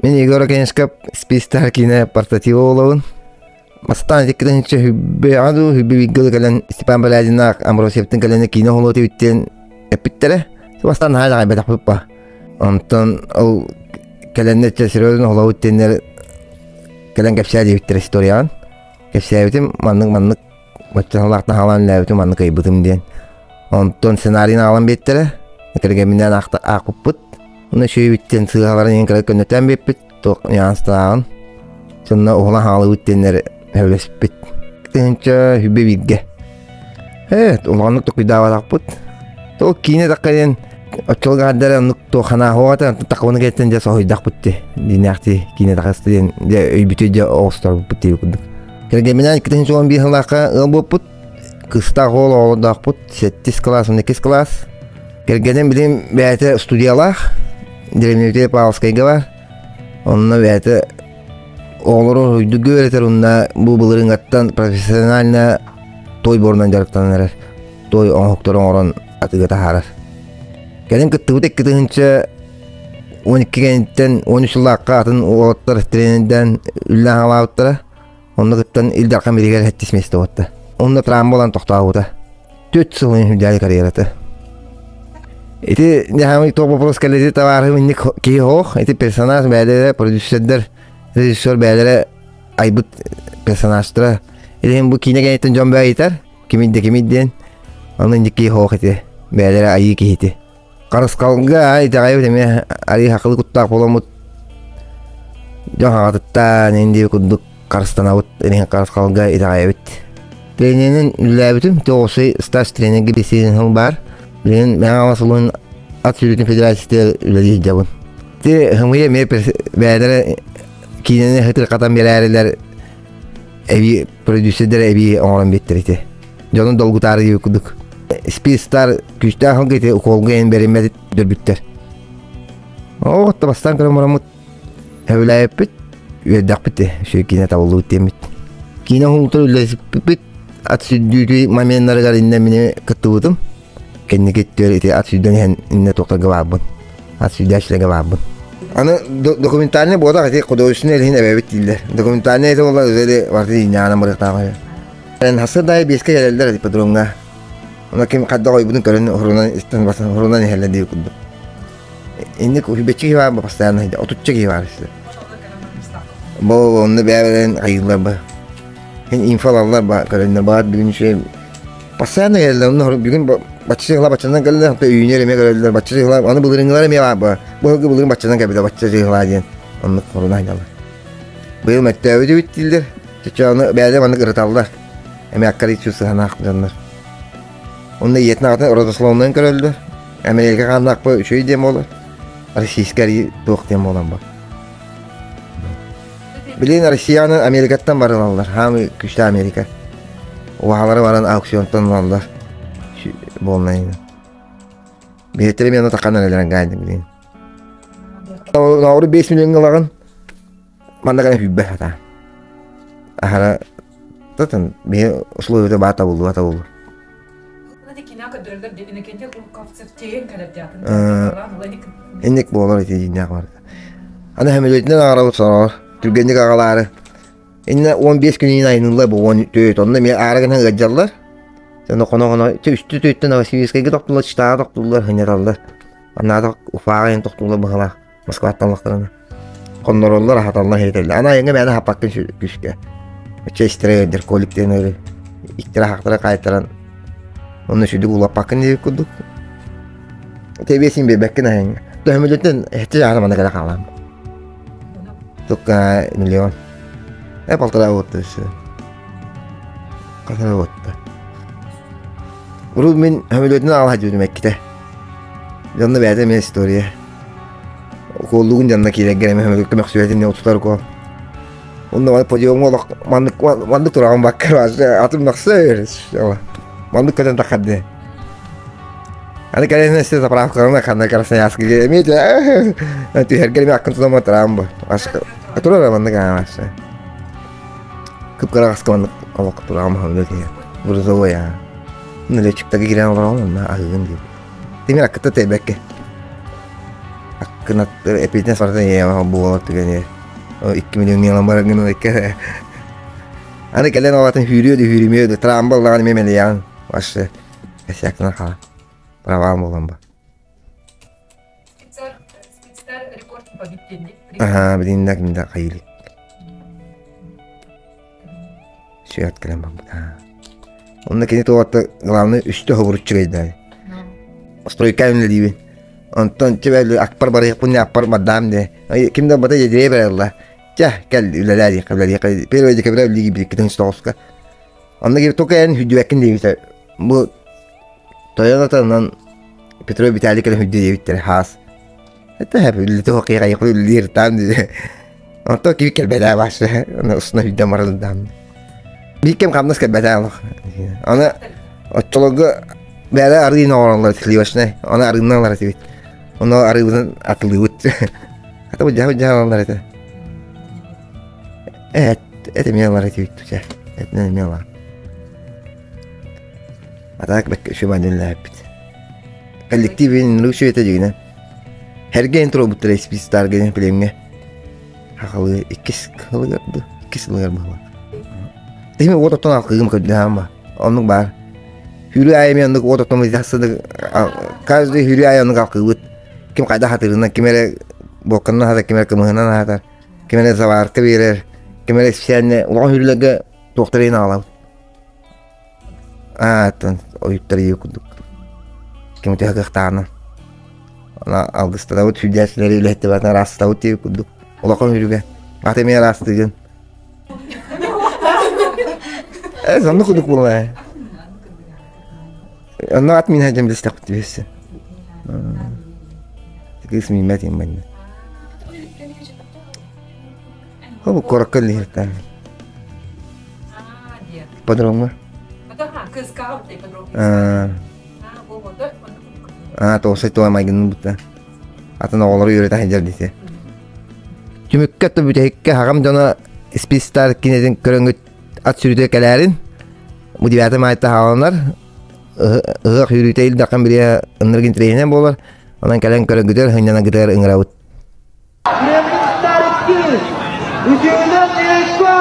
Мин Егор Окенскап спистар киинэ портатива буолабын. Бастаан иккитинчи хүббэ аду хүббэ бииргэ кэлэн Степан Балядиннаах Амбросьевтын кэлэн киинэ оһолуот эбиттэн эппиттэрэ. Бастаан наһаа даҕайбатахпыт ба. Онтон ол кэлэннэр серьезно оһолобут диэннэр кэлэн кэпсээ диэбиттэр историяҕын. Кэпсээбитим маннык маннык баччалаах наһаалаан үлээбитим маннык ыйбытым диэн. Онтон сценарийын аҕалан биэртэрэ. Кэргэмминээн аахпыппыт. Уонна үчүгэйбиттэн сыыһаларын иһин кыра көннөтөөн биэрпит. Туох ньуанстааҕын. Сонно уһулан хаалыбыт диэннэр сөбүлэспит. Тыһыынча хүбэ бииргэ. Ээ, улаханнык токуйдаабатахпыт. Ол киинэ такка диэн оччолго хардара оннук туох санаа такабыны кэттэн дьэ соһуйдахпыт дии. Диинээхти киинэ тахыста диэн дьэ өйбүтү дьэ оҕустарбыппыт дии курдук. Кэргэмминээн 2011 сыллаахха ыал буолпут. Кыстаах уол оҕолордоохпут, сэттис кылаас, 12 кылаас. Кэргэним билим бэйэтэ студиялаах, Деревневтей Павловскайга бар. Онно бэйэтэ оҕолору уруйдугу үөрэтэр уонна бу былырыыҥҥаттан профессионально той буорунан дьарыктанан эрэр. Той оҥоһуктары оҥорон атыыга таһаарар. Кэлин кыттыбыт 2012 кэнниттэн 13 сыллаахха атын уолаттар тренердээн үлэлээн хаалаабыттара. Онно кыттан Ил Дархан билигэр сэттис миэстэ буолта. Онно травма буолан тохтообута. Түөрт сыл үрдээли карьерата. Ити нехамый туох вопрос кэллэти табаарыһым инник киһи хоох. Ити персонаж бээлэрэ, продюсердэр, режиссер бээлэрэ айбыт персонажтара. Илин бу киинэ кэнниттэн дьон бээ ыйытар. Кимий да кимий диэн. Ону инник киһи хоох ити. Бээлэрэ айыы киһити. Харысхалга итэҕэйбит эмиэ арыы хахылы куттаах буоламмыт дьон хаҕатыттаан индии курдук харыстанабыт иһин харысхалга итэҕэйэбит. Тренеринэн үлэлээбитим тоҕусай стаж тренергэ бисиэн сыл баар. Билигин Мэҥэ Хаҥалас улууһун ат сүүрүүтүн федерациятыгар үлэлии сылдьабын. Ити хымыйа эмиэ бэйэлэрэ киинэни хытырхатан биэрээрилэр эбии продюсердэр эбии оҥорон биэртэр ити. Дьону долгутаары диэбит курдук. Спецтар күүстээх сылгы ити уколга иһин бэриммэт дөрбүттэр. Оо, бастаан көрөн бараммыт сөбүлээбиппит, үөрдэхпит де, үчүгэй киинэ табыллыбыт диэммит. Киинэ уһулутар үлэлэспиппит, ат сүрдүүтүй моменнарыгар иннэ мини кыттыбытым. Кэнники өттүгэр ити ат сүүрдэн иһэн иннэ туохтарга баарбын. Ат сүүрдээччилэргэ баарбын. Аны документальный буотах ити художественный иһин эбэбит дииллэр. Документальный это буолла өзөри барыта ииннэҕинэн барыахтаах. Хасыр дай биэскэ кэлэллэр ипподромҥа. Онно ким хайдах ойбутун көрөн уһурунан истэн басан уһурунан иһэллэр диир курдук. Инник үбэччи киһи баар постоянно отучча киһи баар Бу онно бэйэлэрин айыыллар ба. Ин инфо алаллар ба көрөннөр баар бүгүн үчүгэй постоянно кэлэллэр онно бүгүн бачча сыһыла баччанан кэллэр үүнэр эмиэ көрөллөр бачча сыһыла аны былырыҥҥылар эмиэ баар ба. Бу сылгы былырыын баччанан кэлбитэ бачча сыһыла диэн оннук хоруна айналлар. Быйыл мөттөөбүт эбит дииллэр. Чочоону бэйэлэр маннык ырыталлар. Эмиэ аккариччы сыһанаах дьоннор. Онно ийэтин аҕатын родословнайын көрөллөр. Америка хааннаахпа үчүгэй диэн буолар. Российскай туох диэн буолан бар. Билигин Россияны Америкаттан барылаллар. Хаамы күчтэ Америка. Убаһалары баран аукционтан ылаллар. Буолнайын. Биһиттери мен таққан эрэлэрин гаайдым билигин. Науру 5 миллионга ылаҕын. Манна гана хүббэ хата. Ахара татын биһи условията баа табыллыа табыллар. Инник буолар ити дьиҥнээх бар. Аны сөмөлүөтүнэн аҕарабыт сороҕор түргэнник аҕалаары. Иннэ 15 күнүн айанылла бу 14 онно эмиэ аара гынан ыалдьаллар. Онно хоно-хоно үстү түөттэн Новосибирскайга тохтууллар, Читаҕа тохтууллар, сынньаталлар. Анаатах Уфаҕа иһин тохтууллар быһалаах. Москваттан ыллахтарына. Хоннороллор, аһаталлар, иһитэллэр. Аны айаҥҥа мээнэ аһаппаккын күүскэ. Оччо истэрэ ыалдьар, колик диэн ыарыы. Иттэрэ аһахтара хаайтаран онно сүдүк улаппаккын диэбит курдук. Тэбиэсин биэрбэккин айаҥҥа. Төһөмүлүттэн эһэччи жаана манна кэлэ хаалаам. Только миллион. Э, полтора вот все. Полтора вот. Урут мин сөмөлүөтүнэн аҕала сылдьыбытым эккитэ. Дьонно бэйэтэ эмиэ история. Укуоллугун дьонно киирэргэр эмиэ сөмөлүөккэ мөхсүбэтин диэн утутар укуол. Онно маны подиумҥа олох маннык маннык тураҕын баккар атын мөхсөр. Маннык көтөн таххар диэн. Аны кэлэн өссө заправкаларына ханна Красноярскига эмиэ түһэргэр эмиэ аккын тутан батараан бу. Турар маннык аамашы. Кып-кыра хаска маннык олох тураҕым аһыллыа киһи. Грузовой аа. Летчиктарга киирэн олороҕун онно аһыыгын диир. Тимир аккыта тэйбэккэ. Аккынаттыр эппиэтинэс барыта ийэҕэ буолар түгэнигэр. 2 миллион ылан баран гынан икки. Аны кэлэн олатын хүүрүө да хүүрүмүө да трамба ыллаҕын эмиэ мэлийэҕин. Вообще косяктана хаалар. Провал буолан ба. Аха, билиннэ кимдэ хайылык. Сүөт кэлэн барбыт. Онно кини туоҕатта главный үстэ хобуруччу гайдаай. Стройка үлэлиибин. Онтон чебэл акпар барыахпын аппар бардаам де. Ким да бата едире баралла. Чэ, кэл үлэлээ диэххэ үлэлиэххэ. Первый декабря үлэлии биликкитин тоҕуска. Онно киһи только эн хүдүбэккин диэбитэ. Бу тойон атанан Петро Виталий кэлэн хүддү диэбиттэр хаас. Это үллэтэ хоккейга үллиир таан диye. Онто киһи кэлбэтэ башы. Аны устuna хүддэ марылдаам. Биир кэм хамнас кэлбэтэ олох. Аны оччолорго бэйэ арыын оҥороллор сливочнай. Аны арыыннан ылар этибит. Ону арыыбытын атылыыбыт. Хата бу дьаһал дьаһалалар этэ. Эт, эт эмиэ ылар этибит туча. Этинэн эмиэ ылар. А так бэккэ үчүгэй Коллективин лучше это дигинэ. Hergen туруобуттара испистарга племҥэ. Хахалы иккис кылыгар ду, иккис ылыгар быһыла. Тими уот оттон алкыгым көрдөһөм Оннук баар. Хүрү айы мен оннук уот оттон каждый хүрү айы оннук алкыыбыт. Ким хайда хатырынан, ким эрэ буокканан аһатар, ким эрэ кымыһынан аһатар, ким эрэ заварка биэрэр, ким эрэ специально улахан хүрүлэргэ туохтарын аҕалабыт. Ааттан ойуттар ийэ курдук. Ким төһө кыахтааҕынан. Ана алгыстарабыт сүрдээччилэри үлэһиттибэтин араастатабыт диэбит курдук. Улахан үрүгэ. Ата эмиэ араастыыгын. Э, сонно курдук буолла. Онно ат мин хадьам билистэхпит түһүссэ. Кыыс мииммэт им Бу куоракка үлэлиэхтээх. Ипподромҥа. Аа, тоҕусай тула майгынын бутта. Атын оҕолору үөрэтэ сылдьар дии. Түмүккэ то бүтэһиккэ хаҕам дьоно спецстар кинэтин көрөҥҥүт ат сүрүтэ кэлээрин. Бу девятый маайта хааланар. Ыһыах үүрүүтэ ил даххан бирия ынныргын тренинэн буолар. Онон кэлэн көрөнгүтэр, сынньанагытыгар ыҥырабыт. Кремлин старости! Үтүөнэн Илька!